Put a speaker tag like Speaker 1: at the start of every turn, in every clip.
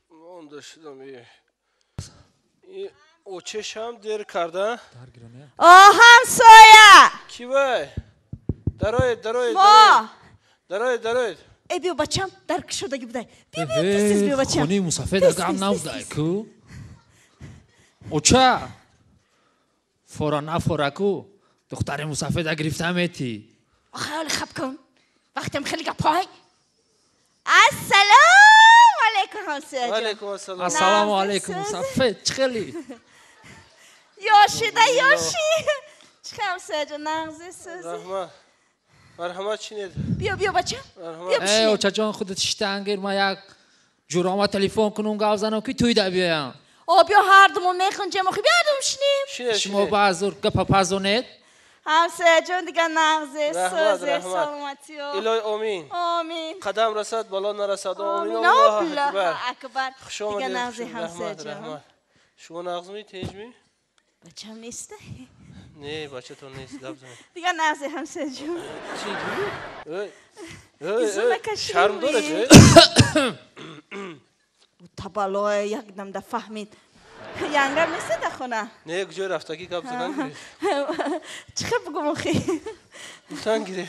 Speaker 1: Монда шудам. Очешам дер карда.
Speaker 2: О, ҳамсоя!
Speaker 1: Ки вай? Дароед, дароед.
Speaker 2: Мо!
Speaker 1: Дароед, дароед.
Speaker 2: Э, биё, бачам, дар кушодаги будай. Биё, биё, тез биё, бачам.
Speaker 3: Хонаи мусафед гап набудай ку. Оча! Фора нафора ку. Духтари мусафеда гирифта метӣ.
Speaker 2: Охе, хаб кун. Вақтам хеле гапҳой. Ассалому алайкум, ҳамсояҷон.
Speaker 1: Алайкум ассалом.
Speaker 3: Ассалому алайкум, мусафед, чӣ хели?
Speaker 2: Ёшида, ёши. Чӣ ҳамсояҷон, нағзи сӯзи.
Speaker 1: Раҳмат. Марҳамат, чинед.
Speaker 2: Биё, биё, бачам. Биё,
Speaker 3: Э,
Speaker 2: бишинед.
Speaker 3: очаҷон, худат шиштаангир, ман як ҷурома телефон кунум, гап занам, ки тӯйда биёям.
Speaker 2: О, биё, ҳардумон мехунҷем, охи, биё, ҳардум шинем.
Speaker 1: Шинед,
Speaker 3: Шумо
Speaker 1: шинед.
Speaker 3: баъзур гапа пазонед.
Speaker 2: Ҳамсояҷон, дига нағзе,
Speaker 1: Раҳмат,
Speaker 2: сӯзе,
Speaker 1: раҳмат.
Speaker 2: саломатиё.
Speaker 1: Илоҳи омин.
Speaker 2: Омин.
Speaker 1: Қадам расад, бало нарасад. Омин.
Speaker 2: Омин.
Speaker 1: Аллоҳу
Speaker 2: Аллоҳу
Speaker 1: акбар.
Speaker 2: акбар.
Speaker 1: Хуш
Speaker 2: Дига
Speaker 1: омадед.
Speaker 2: нағзе,
Speaker 1: Раҳмат,
Speaker 2: ҳамсояҷон.
Speaker 1: раҳмат. Шумо нағз ми, тинҷми?
Speaker 2: Бачам неста?
Speaker 1: Не, бачатон нест, гап занед.
Speaker 2: Дига нағзе, ҳамсояҷон.
Speaker 1: Чӣ? Эй, эй,
Speaker 2: Изо
Speaker 1: эй,
Speaker 2: накашем,
Speaker 1: шарм дорад,
Speaker 2: эй.
Speaker 1: эй?
Speaker 2: Табалое якдам да фаҳмид. Янгам неста дар хона?
Speaker 1: Не, куҷо рафтагӣ, гап задан гиред.
Speaker 2: Чӣ хел бугум охи?
Speaker 1: Гуфтан гиред.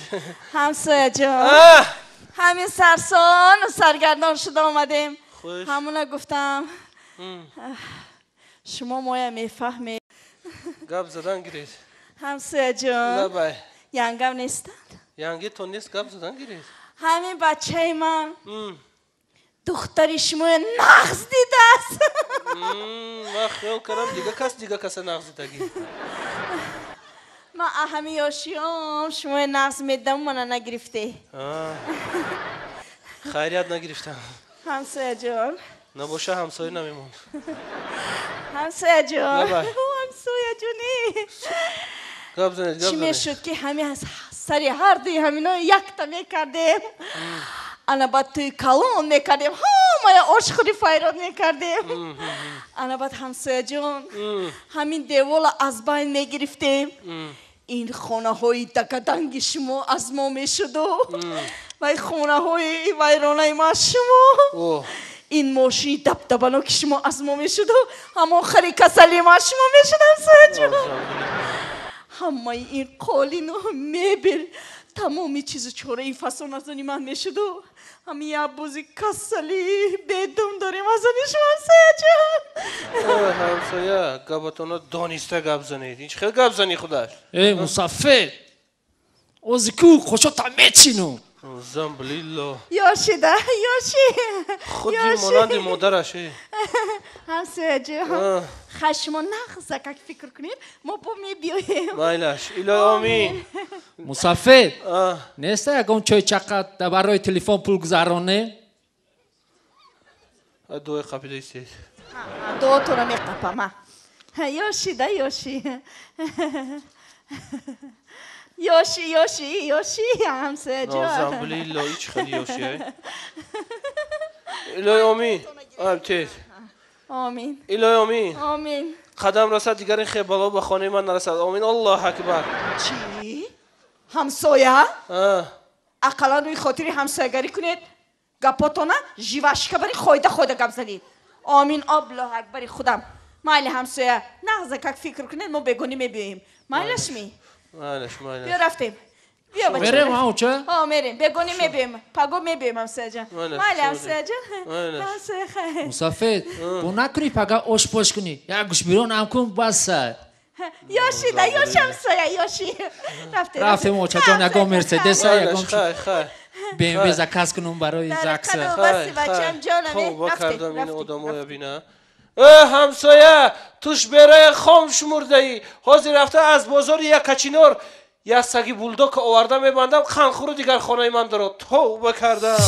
Speaker 2: Ҳамсояҷон,
Speaker 1: А!
Speaker 2: ҳамин сарсону саргардон шуда омадем.
Speaker 1: Хуш.
Speaker 2: Ҳамуна гуфтам. Шумо моя мефаҳмед.
Speaker 1: Гап задан гиред.
Speaker 2: Ҳамсояҷон,
Speaker 1: Лабай.
Speaker 2: янгам нестанд?
Speaker 1: Янгитон нест, гап задан гиред.
Speaker 2: Ҳамин бачаи ман духтари шумоя нағз дидааст.
Speaker 1: Ман хиёл кардам, дига кас дига каса нағз дидагӣ.
Speaker 2: Ман ҳами ёшиём шумоя нағз медам, мана нагирифте.
Speaker 1: А. Хайрият, нагирифтам.
Speaker 2: Ҳамсояҷон,
Speaker 1: Набоша, ҳамсоя намемонд.
Speaker 2: ҳамсояҷон,
Speaker 1: Лабай.
Speaker 2: ҳамсояҷони.
Speaker 1: Гап занед, гап
Speaker 2: Чӣ
Speaker 1: занед.
Speaker 2: мешуд, ки ҳами аз сари ҳардуи ҳамино якта мекардем, ана баъд тӯи калон мекардем, ҳамая ошхӯри файрод мекардем, ана баъд, ҳамсояҷон, ҳамин девола аз байн мегирифтем, ин хонаҳои дагаданги шумо аз мо мешуду вай хонаҳои вайронаи ма аз шумо,
Speaker 1: О,
Speaker 2: ин мошини дабдабаноки шумо аз мо мешуду ҳамон хари касали ма аз шумо мешуд, ҳамсояҷон. Ҳамаи ин қолину мебел, тамоми чизу чораи фасон аз они ман мешуду ҳамин як бузи касали бедум дорем, аз они шумо, ҳамсояҷон.
Speaker 1: Ой, ҳамсоя, гапатона дониста гап занед. Ин чӣ хел гап зани худаш?
Speaker 3: Э, мусафед, ози ку қошота мечину.
Speaker 1: Замблилло.
Speaker 2: Ёшида, ёши.
Speaker 1: Худи
Speaker 2: Ёши.
Speaker 1: монанди модараш, э.
Speaker 2: Ҳамсояҷон,
Speaker 1: А,
Speaker 2: хай, шумо нағза как фикр кунед, мо бо мебиёем.
Speaker 1: Майлаш, илоҳи омин.
Speaker 3: Мусафед,
Speaker 1: А,
Speaker 3: неста ягон чой чақа да барои телефон пул гузароне?
Speaker 1: А, дуои қапида истед.
Speaker 2: Дуотонро меқапама. Ёшида, ёши, ёши, ёши, ёши, ҳамсояҷон.
Speaker 1: Замблилло, ин чӣ хели ёши, э? Илоҳи омин. А, тез.
Speaker 2: Омин.
Speaker 1: Илоҳи омин.
Speaker 2: Омин.
Speaker 1: Қадам расад, дигар ин хел бало ба хонаи ман нарасад. Омин, Аллоҳу акбар.
Speaker 2: Чӣ, ҳамсоя?
Speaker 1: А,
Speaker 2: Ақаллан рӯи хотири ҳамсоягарӣ кунед, гапотона живашка бари хойда хойда гап занед. Омин, Аллоҳу акбари худам. Майли, ҳамсоя, нағза как фикр кунед, мо бегонӣ мебиёем, майлашми?
Speaker 1: Майлаш, майлаш.
Speaker 2: Биё, рафтем, биё, бача.
Speaker 3: Мерем, а, оча?
Speaker 2: Ҳо, мерем, бегонӣ мебиёем, паго мебиёем, ҳамсояҷон.
Speaker 1: Майлаш,
Speaker 2: майли,
Speaker 1: шумо
Speaker 2: ҳамсояҷон.
Speaker 1: Майлаш.
Speaker 2: Ҳамсоя, хайр.
Speaker 3: Мусафед, бо накунӣ пага ош пош кунӣ, як гӯшбирон ҳам кун, басса.
Speaker 2: Ёшида, ёши, ҳамсоя, ёши, рафтем.
Speaker 3: Рафтем, очаҷон, ягон мерседеса,
Speaker 1: Майлаш,
Speaker 3: ягон
Speaker 1: хай, хай.
Speaker 3: БМВ заказ кунум барои закса.
Speaker 2: Баси, бачам, ҷонам, э,
Speaker 1: Тавба
Speaker 2: рафтем,
Speaker 1: кардам, ин
Speaker 2: рафтем,
Speaker 1: одамоя
Speaker 2: рафтем.
Speaker 1: бина. Э, ҳамсоя, туш бераи хом шумурдаӣ. Ҳозир рафта аз бозори якачинор як саги булдока оварда мебандам, қанхӯру дигар хонаи ман дорад. Тавба кардам.